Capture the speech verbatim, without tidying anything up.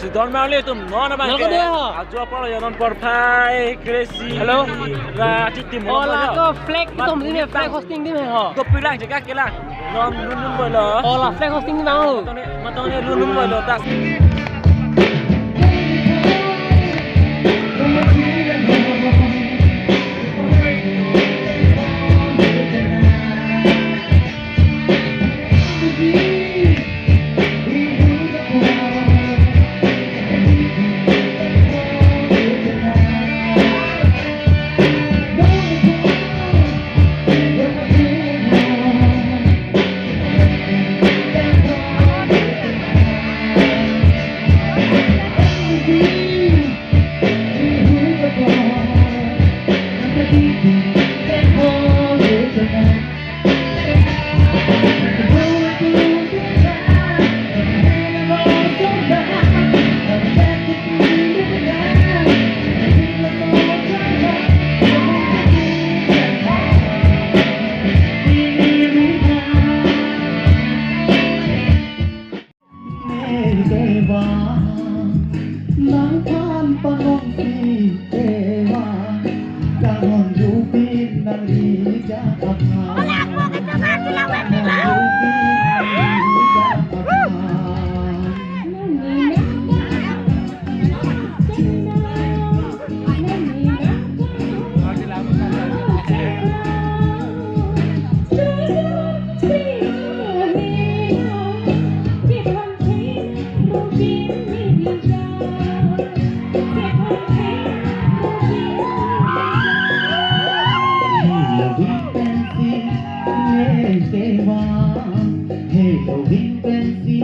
Sidon marli atum non abang Nang ke. Kedua ho. Ajo apor ya non porphai kresi. Hello. Ra chitim Oh, lo la ya. Ko flag Mat itum dini flag hosting dini ho. Ko pirang jaga kelang. Non lun lun boy lo. Oh, la flag hosting dini ho. Matang ni, matang ni lun lun boy lo tas. Nang than panon si tewa, kanon rupin nang rija aphan. Kanon rupin nang rija aphan. Halloween pensi, le sewa. Halloween pensi,